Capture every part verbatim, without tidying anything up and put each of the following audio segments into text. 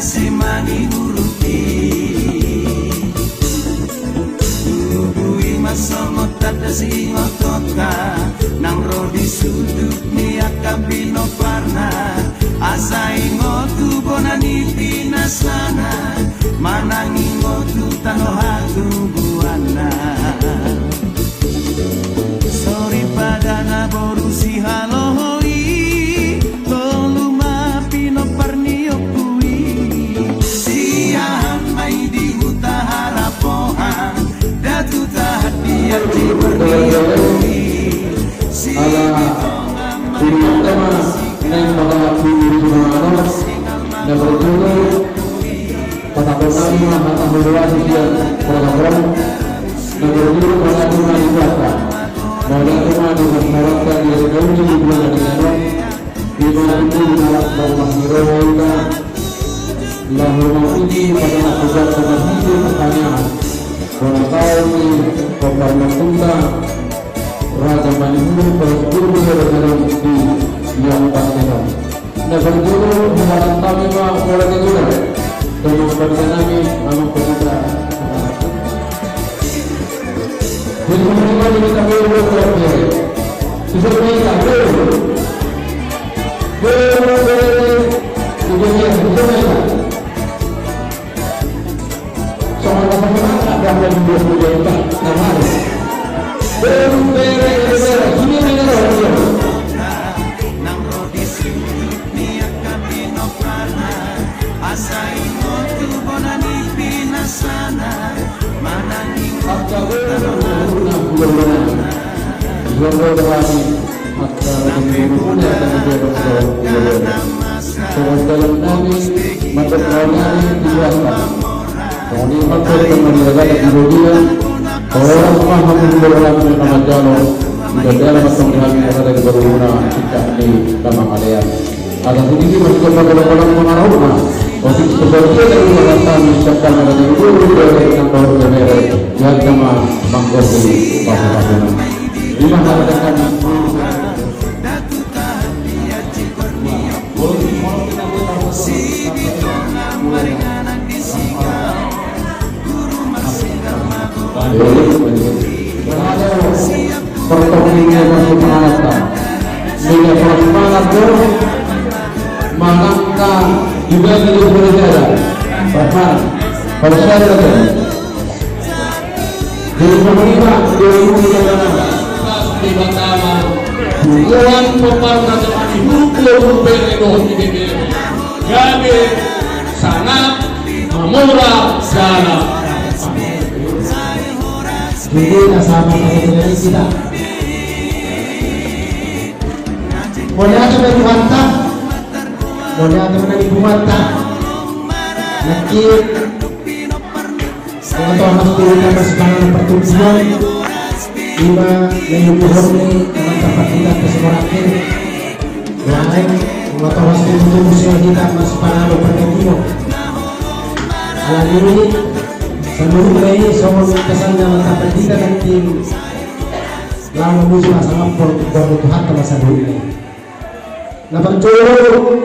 Simangi urupi. Tubu i ma songon tanda singototta, nang ro di sundut ni angka pinomparna, asa ingot tu bona ni pinasana, manang ingot tu tano hatubuanna. Soripada na boru sihaloho i, tolu ma pinompar ni ompu i. Siahaan ma i di huta Harapoha, datu tahat di arji parniompu i. Ala inianta ma naeng mangalapi di jumano na parjolo. Patahon nami ma hata huluan sian program on. Na parjolo mauliate ma di Tuhanta. Mauliate ma di Tuhanta di ari na uli di bulan na denggan on. Di mana pun na manghiroha hita, laho mangihut pada na tugas na hita pertanyaan. Bona taon ni Komar Makunta Raja Manihuru, Komar Guru Raja Manihuru di Liang Pantai. Na parjolo, hupasahat hami ma mauliate tu Tuhan. Dongan parjolo nami, Amang Pendeta. Jadi, sebenarnya kita boleh berdoa. Bisa kita boleh. Boleh, boleh. Jadi, ya, bisa kita. Songon na songon na dang na dua puluh empat na hari. Bere, bere, bere, bere. Ini bere, bere. Angka boru na hurang na hurang. Angka boru na hurang na hurang. Songon dalan nami mandok lawan nami di Jakarta. Songon i ma tong na mangiragata di Indonesia. Horas ma hamu di boru nami na manjalo. Di dalam tong nami na ada di boru na kita di Damang Alean. Ada sedikit masih kepada orang-orang pengaruh na. Otik seperti yang kita katakan di Jakarta ada di boru dari yang baru bebere. Yang sama manggosi bahasa. Terima kasih. Pertandingan masih penalta. Sehingga semangat tu manangka juga di Indonesia. Pertama, percaya. Jadi, pemerintah, dia ini adalah Tuhan pertama. Tuhan pertama, jangan dihukum, hukum, hukum, hukum. Gabe, sangap, mamora, sangap. Jadi, sama-sama kita. Mauliate ma di Tuhanta. Mauliate ma di Tuhanta. Nangkin. Molo tung hita masparange partingkian, ima na iuduhon ni amanta pandita Pesimorakin. Lain, molo tung hita masparange partingkian. Alani i, saluhutna i songon pesan ni amanta pandita nangkin. Lalu musuh asal lapor kepada Tuhan sama saluhutna i. Na parjolo,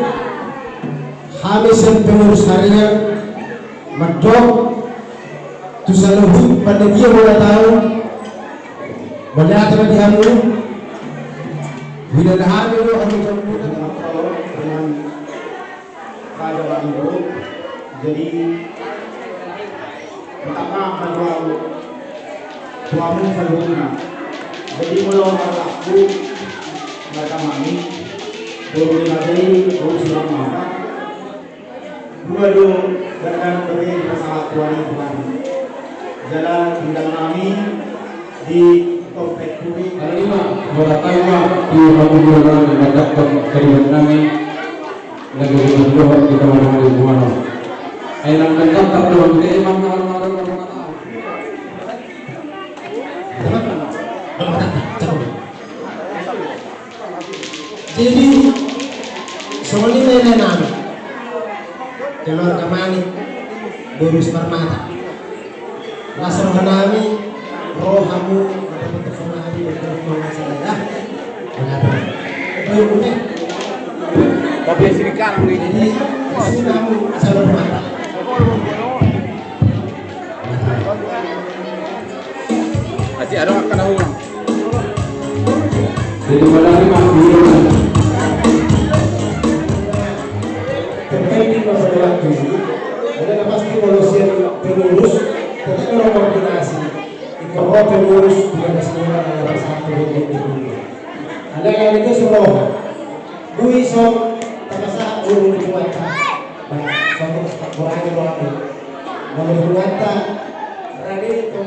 hami sian pengurus harian mandok tu saluhut panitia ulang tahun, mauliate ma di hamu. Huida hami do hamu jam muda dengan raja bangku. Jadi, minta maaf ma tu hamu saluhutna. Jadi, molo marlaku markamami, boru ni Madai, boru Silang Mata. Dua do, dan kami beri masalah tuan Tuhan. Jala tinggal kami di Komplek Puri. Kalau lima, mauliate ma di hamu dua nami, mendapatkan keringat kami. Lagi di Madura, kita mau di mana? Ayo, nang mendapatkan doang, dia emang malam-malam. Jadi, songon i ma inanami, keluarga Manik, boru Simarmata. Las roha nami, ro hamu, mendapatkan roha nami, mendapatkan roha nami, ya. Mengapa? Baik, oke. Tapi sini kanan nih. Jadi, sini kamu, asal hormat. Jadi, pada hari mati, ya. Terkait dengan pada waktu ini, ada pasti kalau siap pengurus, tetap ada koordinasi. Ikut pengurus, tidak ada semua, ada satu, ada dua. Ada yang itu semua. Bui song, tangasa ulu di kuat. Baik, song, kurang dua kali. Mau di kuat, rani itu.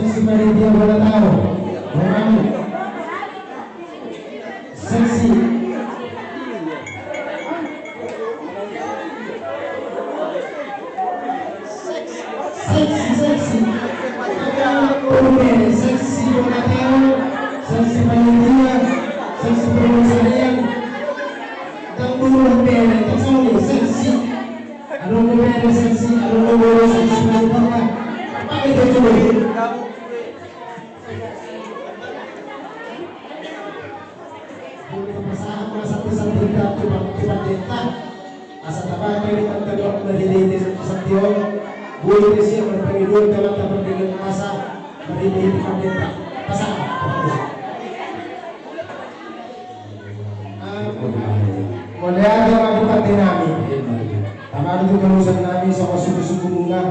Seksi panitia bola tau. Seksi. Seksi, seksi. Seksi bola tau, seksi panitia, seksi permusarian. Tang dulu bere, tang soli, seksi. Adong bere, seksi, adong bere, seksi panitia. Apa itu dulu? Boi tapasahat ma santi-santi tu pandita. Asa tapakai di tangga marhite-hite santi on. Boi disi marpangidoan tu Amanta Pardenggan Basa marhite-hite pandita. Pasahat. Mauliate ma tu pande nami. Tamadu tu urusan nami sama suku-suku bunga.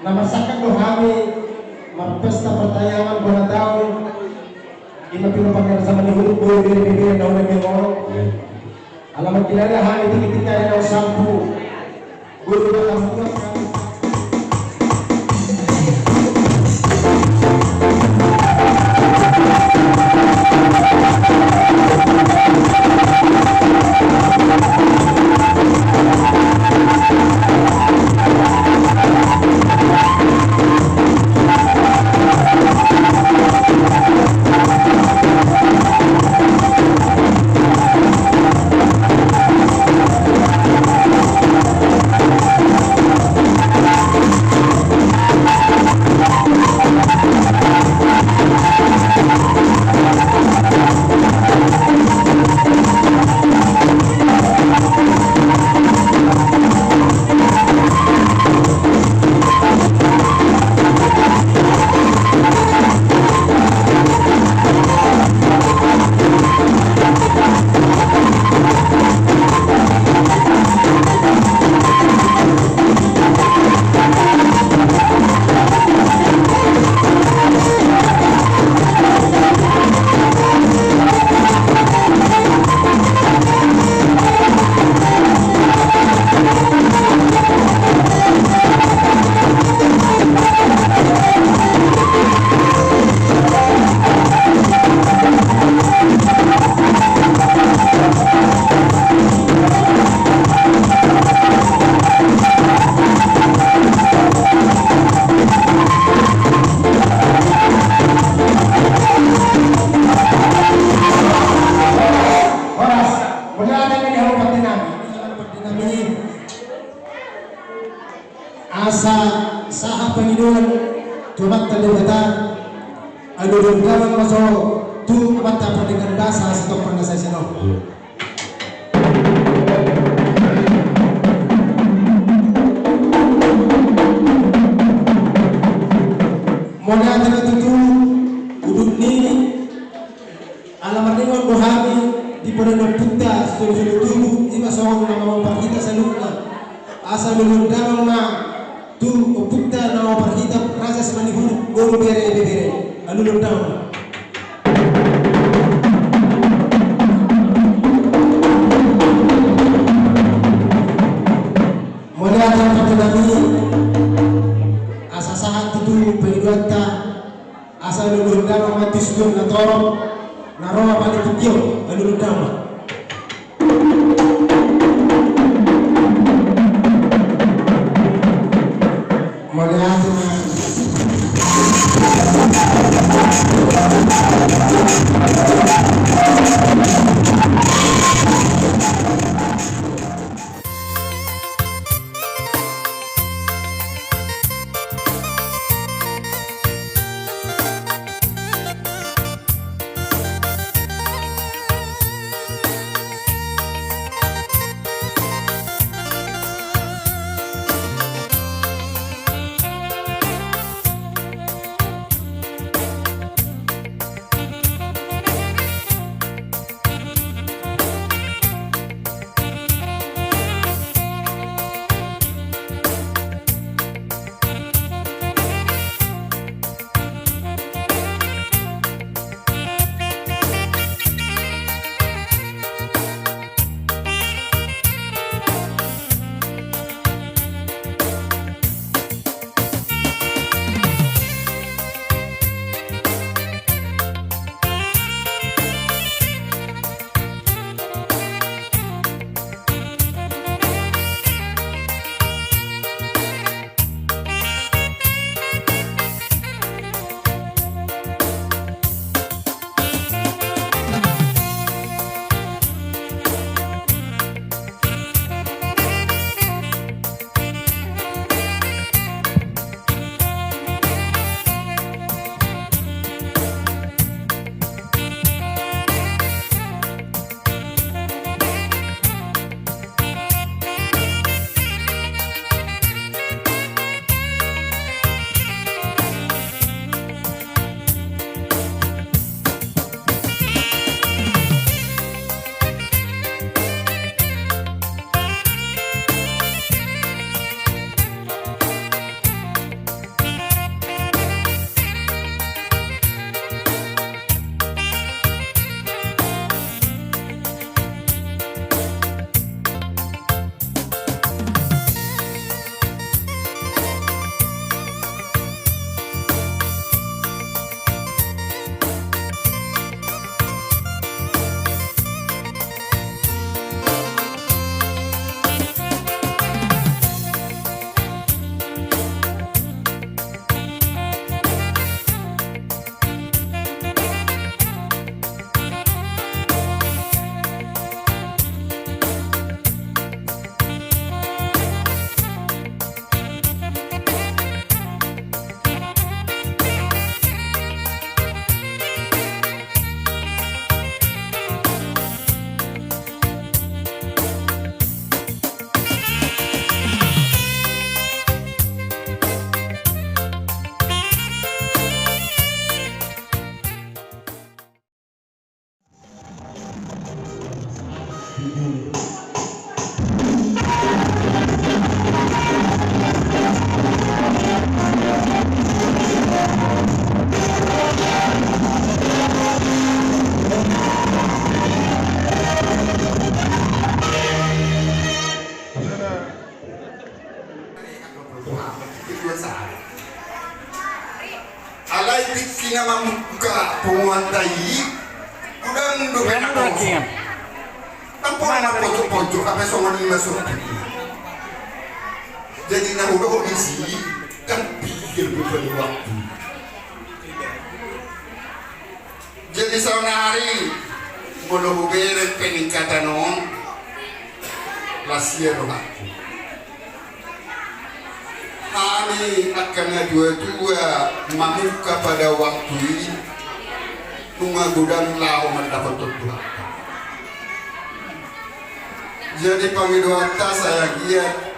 Na marsangkap do hami marpesta partangiangan bona taon. Ima pinompar ni raja Simanihuruk, boi bere-bere na uli ni on. Ala margilala hami tingki-tingki ari na salpu. Boi bere-bere na uli ni on. Horas, mauliate ma di hamu pande nami. Asa sahat pangidoan tu Amanta Debata, alualuhon damang ma jo tu Amanta Pardenggan Basa sitongkin na sae sian on. Mauliate ma tutu, udut ni Ala marningot do hami di poda ni ompunta solu-solu tubu, ima songon na mamopar hita saluhutna. Asa alualuhon damang ma tu ompunta na mamopar hita Raja Simanihuruk, boru bere, ibebere. Alualuhon damang ma. Mauliate ma pande nami. Asa sahat tutu pangidoanta. Asa alualuhon damang ma tu situan na torop, na ro ma di tingki on, alualuhon damang ma. Mauliate ma. Ai tingki na mamungka punguanta i, godang do pe na poso. Ndang pola na pojok-pojok, hape songon i ma sopi. Jadi na hudok disi, kan pikir pe pada waktu. Jadi saonari molo hubere peningkatan on, las ia rohangku. Hami angka na tua-tua mamungka pada waktu i, nunga godang laho mandapothon Tuhanta. Jadi pangidoanta, sai anggiat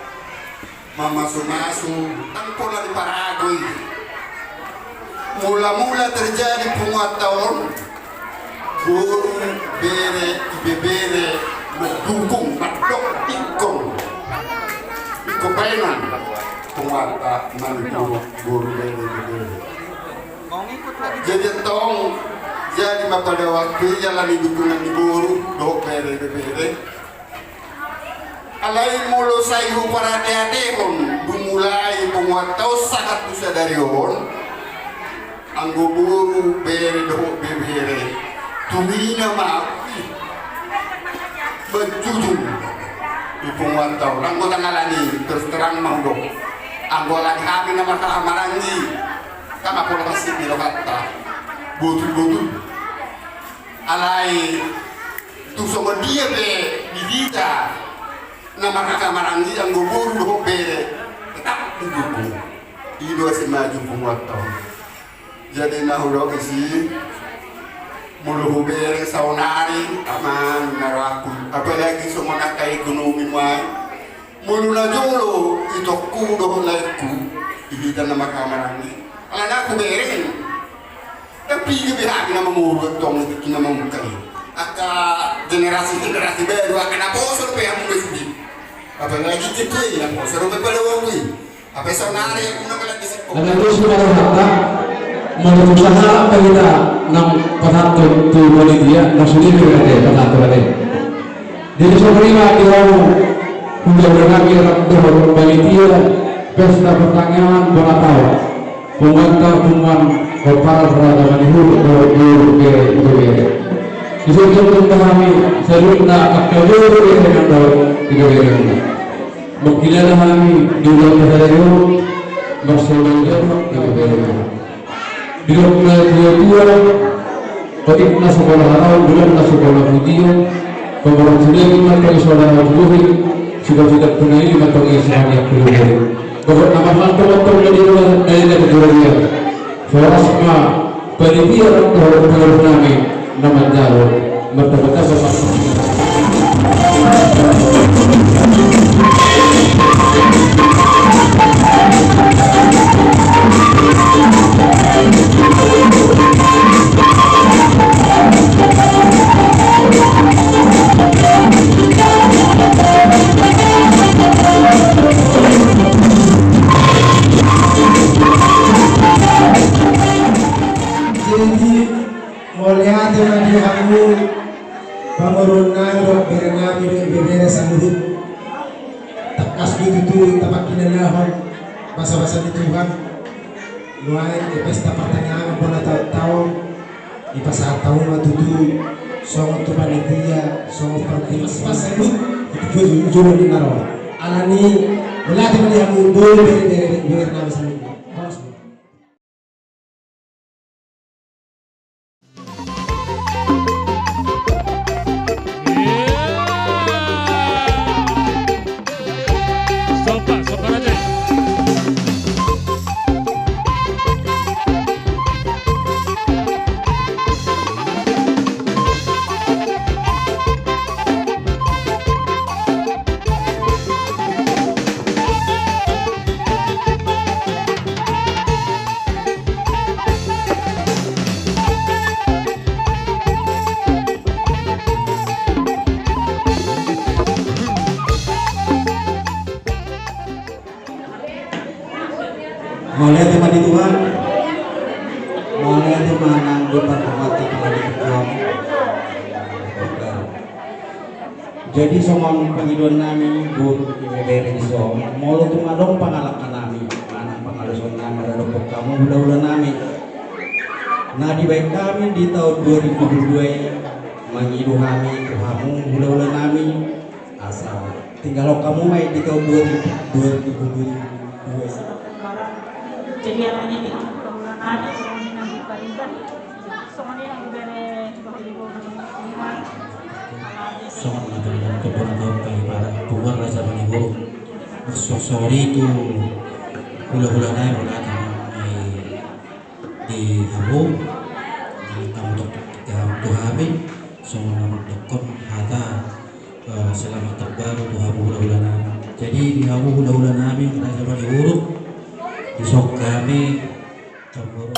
mamasumasu, ndang pola diparagu i. Mula-mula terjadi punguanta on, boru, bere, ibebere mandukung, mandok ingkon, ingkon baenon punguanta manungkun boru, bere, ibebere. Jadi antong, jadi ma pada waktu i, alani dukungan ni boru dohot bere, ibebere. Alai molo sai huparateatehon, dung mulai punguanta on sahat tu sadari on, anggo boru, bere dohot bebere, tumina ma, ih, manjujung di punguanta on. Anggo ndang alani, terus terang ma hudok, anggo alani hami na marhaha maranggi, ndang pola pansip ni rohanta. Botul-botul. Alai tung songon dia pe di hita na marhaha maranggi, anggo boru dohot bere tetap didukung. I do asa maju punguanta on. Jadi na hudok disi, molo hubere saonari, amang, na rohangku, apalagi songon angka ekonomi nuaeng. Molo na jolo itokku dohot laengku, di hita na marhaha maranggi, alana hubere i. Tapi gabe hami na mamoru antong, tingki na mamungka i. Angka generasi-generasi baru, angka na poso dope hamu na sude. Apalagi ketua i, na poso dope pada waktu i. Apa saonari, aku na kalah di siko. Alana tung songon i ma rohanta, molo tung sahalak pe hita nang pasahathon tu panitia, na sude pe ate pasahathon ate. Jadi songon i ma di hamu, hula-hula nami rap dohot panitia pesta pertangiangan bona taon. Punguanta punguan pomparan ragam ni huruk dohot boru, bere, ibebere. Disi tongtong do hami saluhutna angka boru, bere nang dohot ibebere. Mangkilala hami di ulaon sadari on, marsiajar-ajar ma ibebere. Didok na tua-tua, otik na so pola haraon, godang na so pola pujion, pamoruon tu daging ma antong i so na tubuhi, sukacita tu na i ma antong i so hami angka boru. Pokokna marhata ma antong na di roha, na di roha. Horas ma panitia dohot pengurus nami na manjalo. Martamba-tamba ma. Jadi, mauliate ma di hamu, pamoruon nami dohot bere nami dohot ibebere saluhut. Tangkas do tutu tapangkilalahon basa-basa ni Tuhan. Nuaeng di pesta partangiangan bona taon-taon, dipasahat hamu ma tutu songon tu panitia, songon partai, pas-pas saluhut, itu jolo-jolo ni na ro. Alani, mauliate ma di hamu, boru, bere, bere, bere nami saluhut. Mauliate ma di Tuhan. Mauliate ma nang di parhormatan Tuhan. Jadi songon pangidoan nami, boru, ibebere, dison, molo tung adong pangalangka nami manang pangalaosion nami maradophon hamu hula-hula nami, Na dibaen hami di taon dua ribu dua puluh dua i, mangido hami tu hamu hulahula nami, asa tinggalhon hamu ma i di taon dua ribu, dua ribu dua puluh dua i. Jadi, artinya di, songon na tong tu bona tong kai para tuan raja mani guru. Sosori tu hulahula nai, hulahula nai. Di hamu, di hamu tok, di hamu tu hami, songon na mandokkon hata, eh, selamat tahun baru tu hamu hulahula nami. Jadi di hamu hulahula nami, raja mani guru, di son hami, tamboro.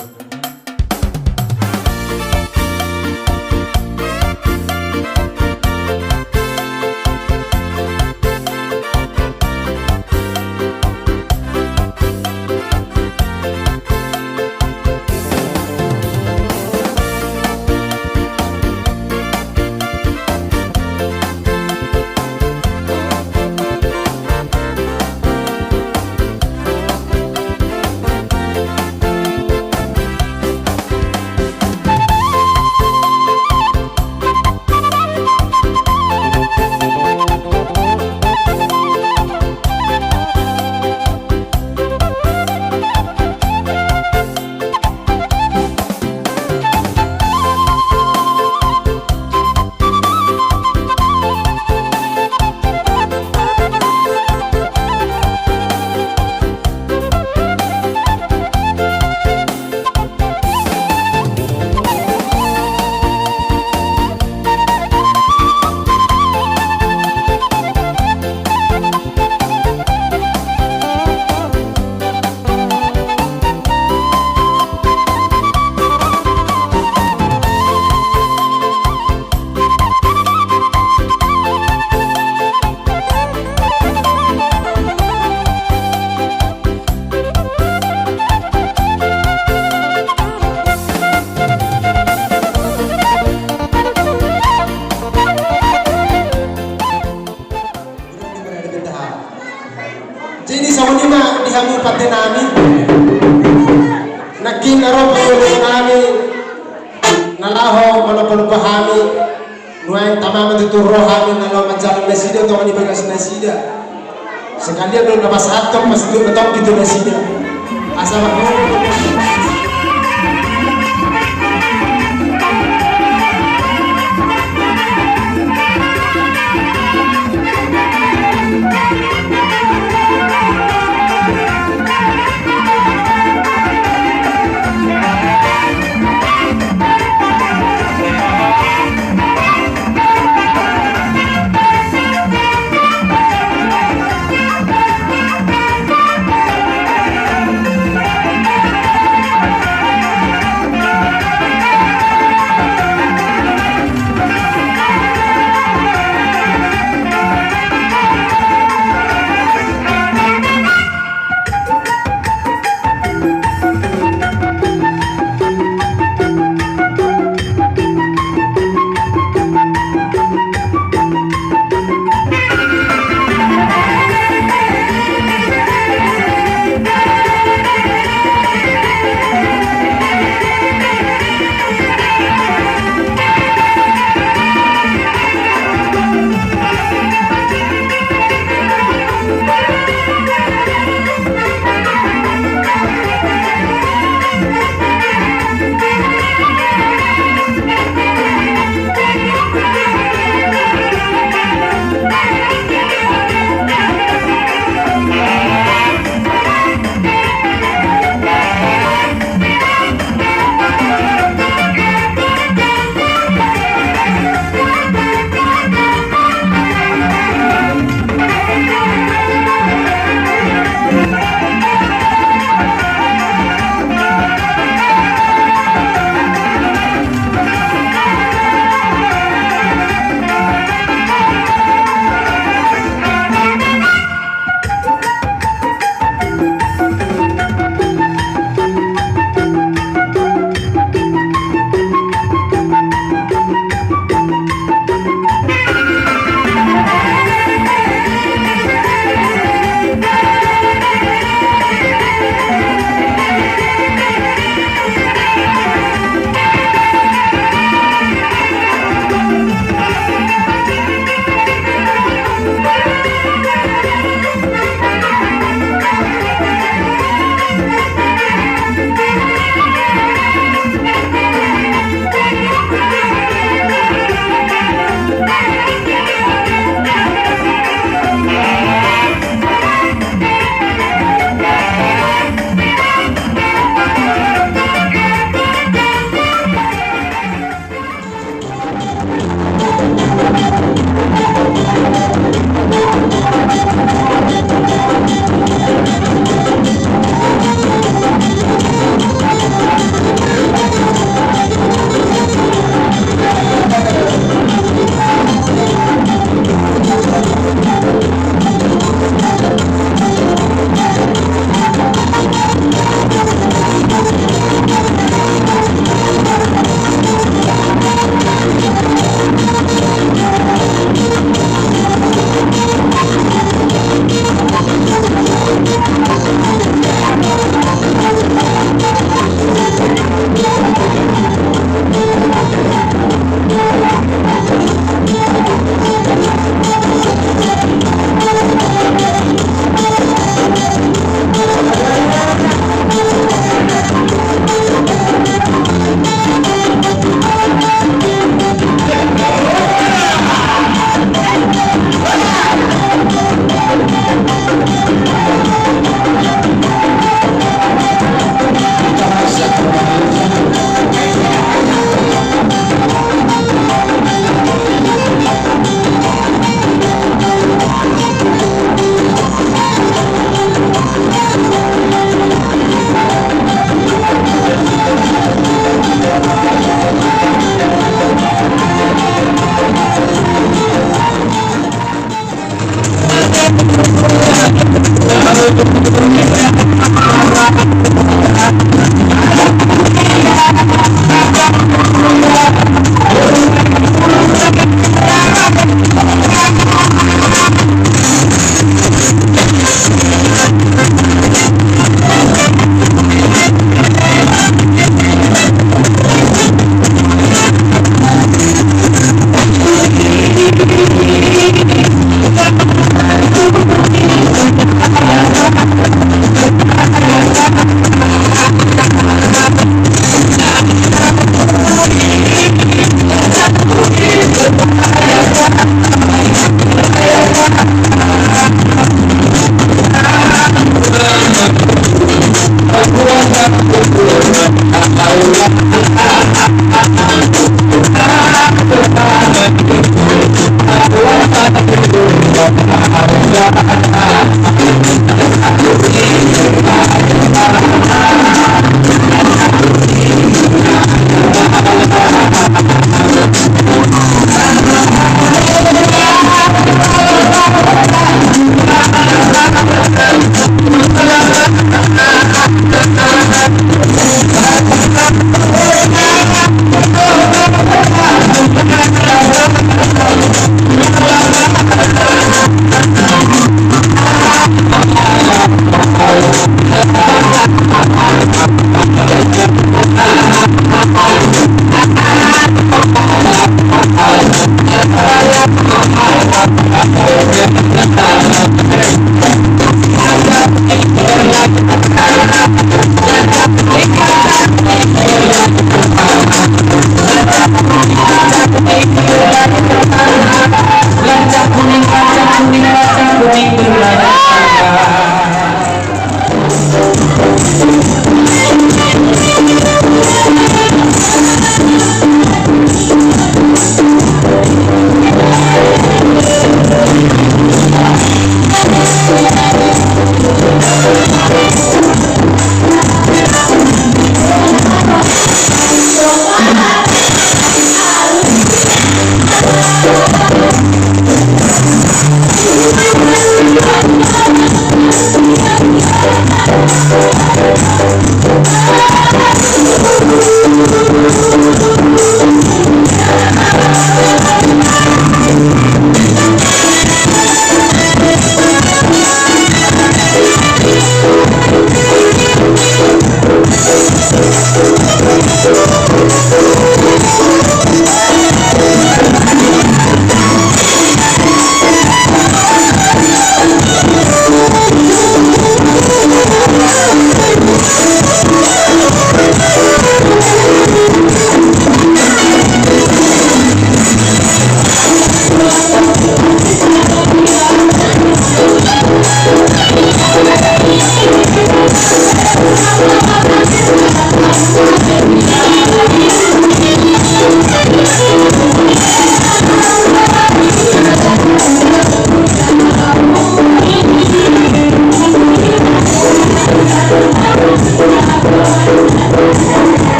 Jadi songon i ma di hamu pande nami. Nangkin na ro pande nami na laho manopa-nopa hami. Nuaeng tama ma tutu ro hami na laho manjalang nasida tongon i bagas nasida. Sekalian do na pasahathon ma situtu na tonggi tu nasida. Asa ma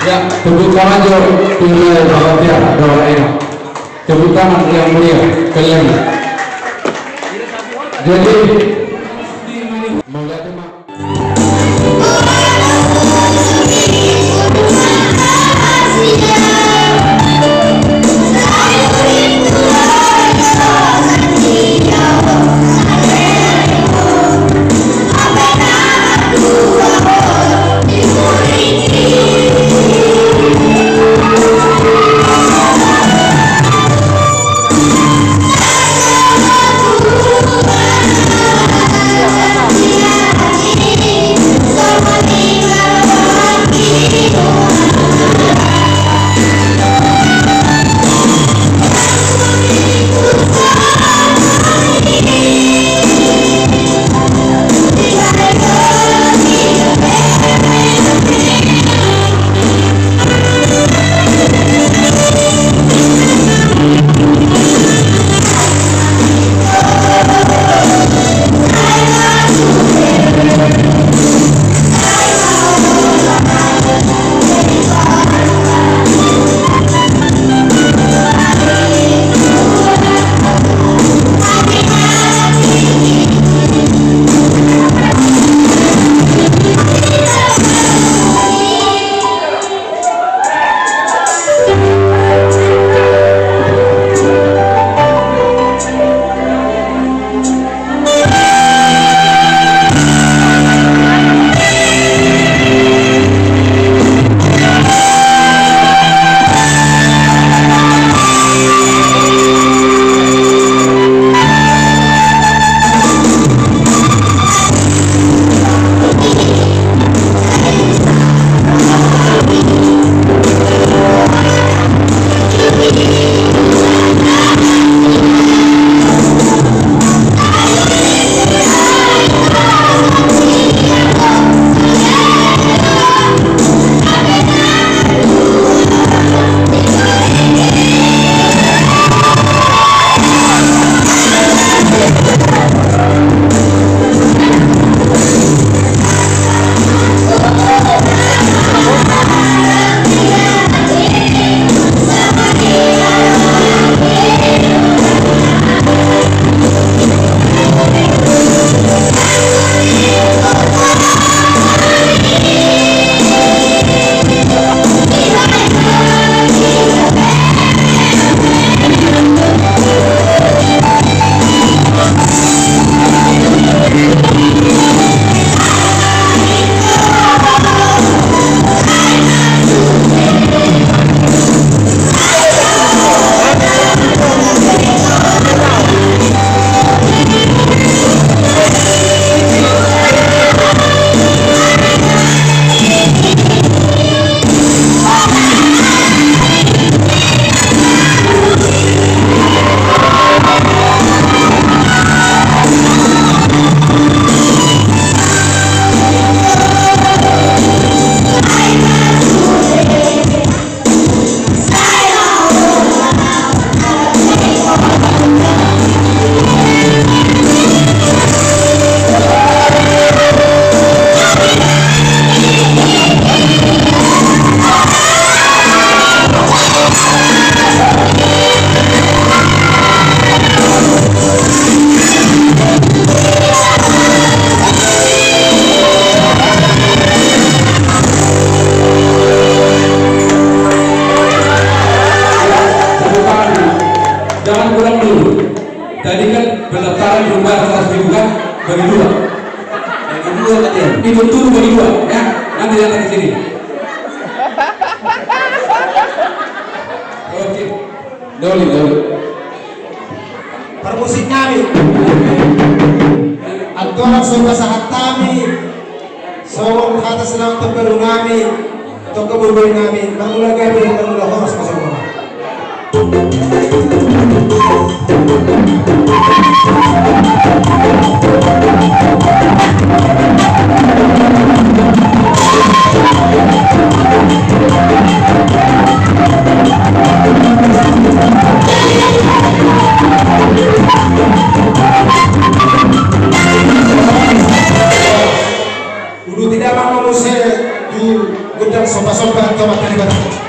Ya, tepuk tangan jo, pilihan Bapak Tiar, doa enak. Tepuk tangan yang meriah, kalian. Jadi, mau lihat, Mak? Jangan kurang dulu. Tadi kan pendaftaran diubah seratus ribu kan? Bagi dua. Bagi dua katanya. Itu tuh bagi dua, ya. Nanti datang ke sini. Oke. Doli, doli. Parmusik nami. Antong so pasahat hami songon hata sinamot tu boru nami, tu boru nami, mangula gabe, mangula horas, masuk. Uduti damang ma muse tu Gondang somba-somba tu Amanta Debata.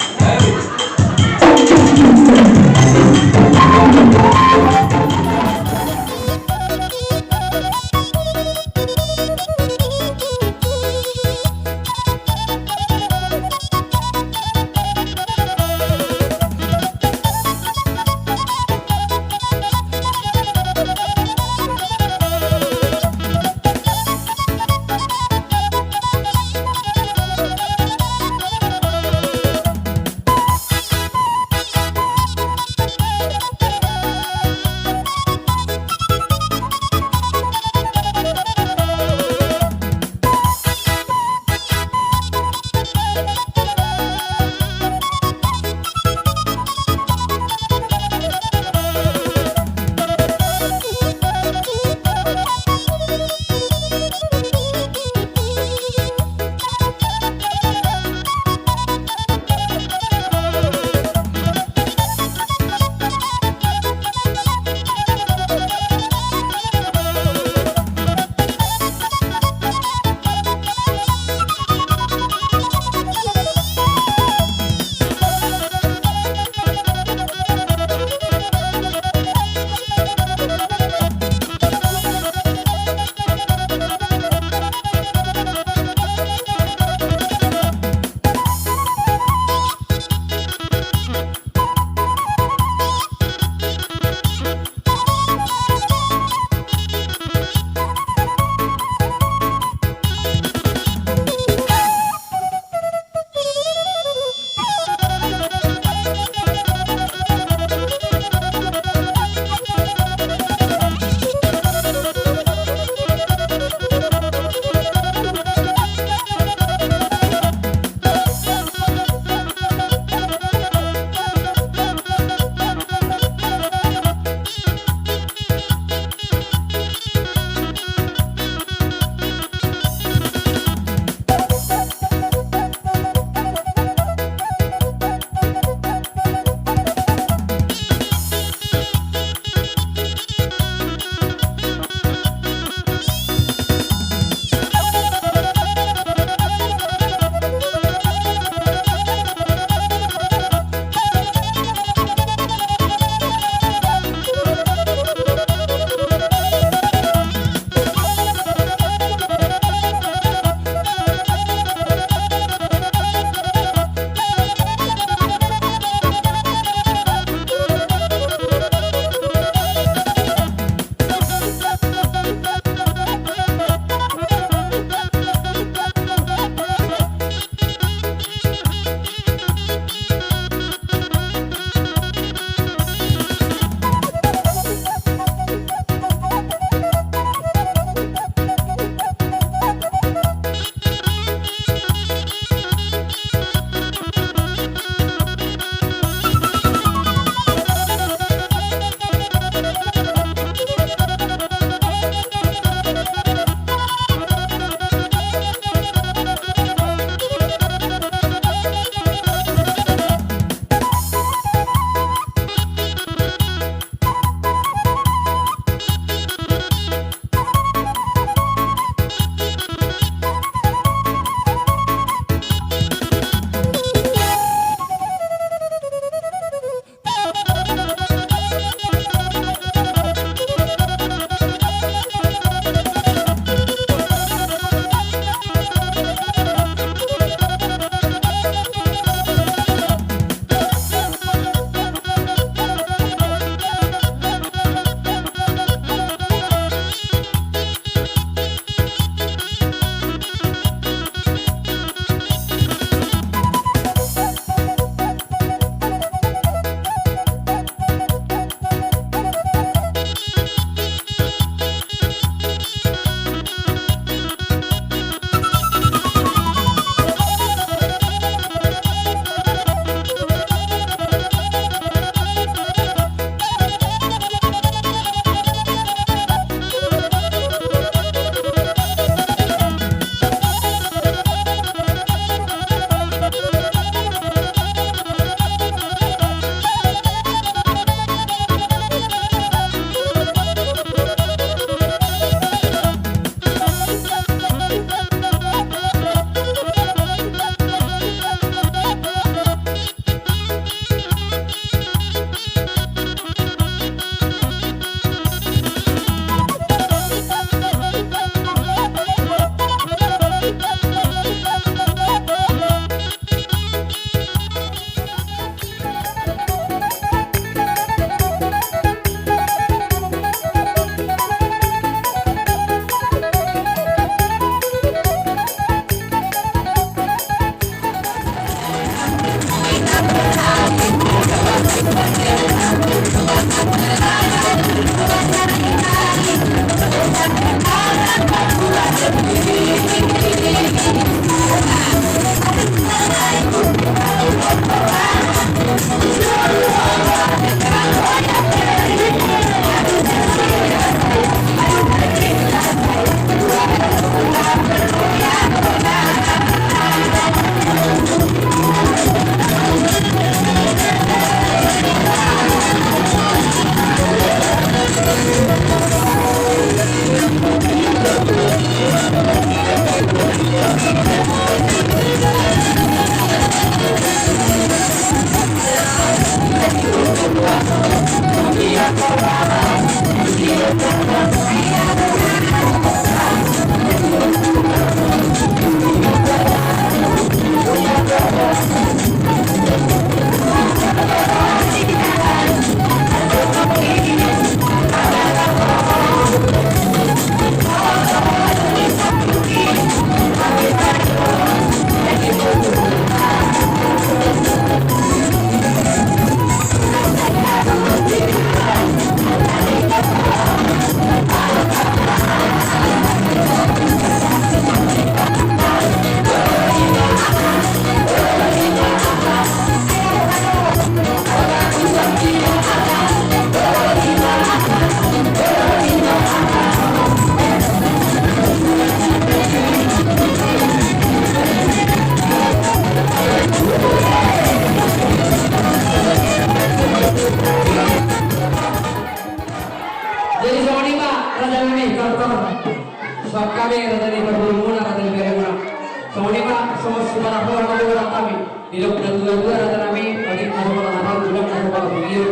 Manampuna na boi manang hami, didok na tua-tua na tanami, patik na sopa na hatalu, tulang na sopa na bugio.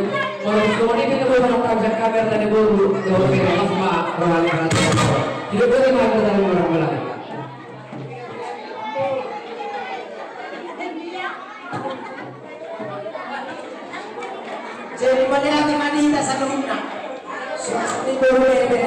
Molo songon i pe na boi manang hami, sian hami arta ni boru, dohot pe na las ma roha ni hami. Didok boti ma arta ni boru, boru. Jadi, mauliate ma di hita saluhutna. Sukses di boru bebe.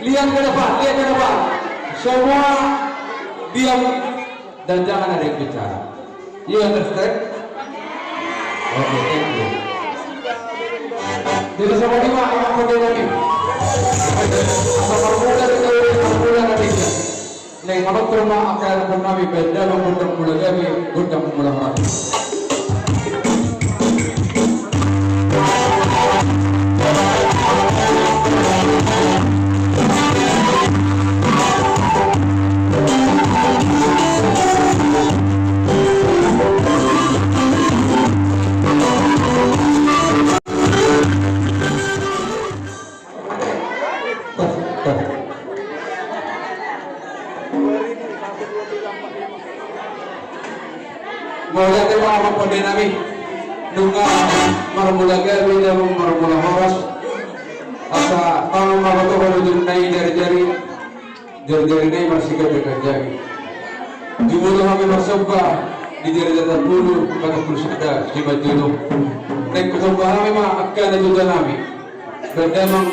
Lihat ke depan, lihat ke depan. Semua diam dan jangan ada yang bicara. You understand? Oke, thank you. Jadi sama lima, sama kode lagi. Sama muda di kau, sama muda lagi. Neng, apa ke rumah akan pernah mi beda, mau gondang mula gabe, gondang mula merapi. Mauliate ma amang pande nami, nunga marmula gabe, nunga marmula horas. Asa tama ma roha tu ujung na i jari-jari, jari-jari na i marsiganti-ganti. Jumolo hami marsomba di jari na tapulu, patapulu sada, simanjujung. Naeng pasomba hami ma angka na tutu nami. Berdamang.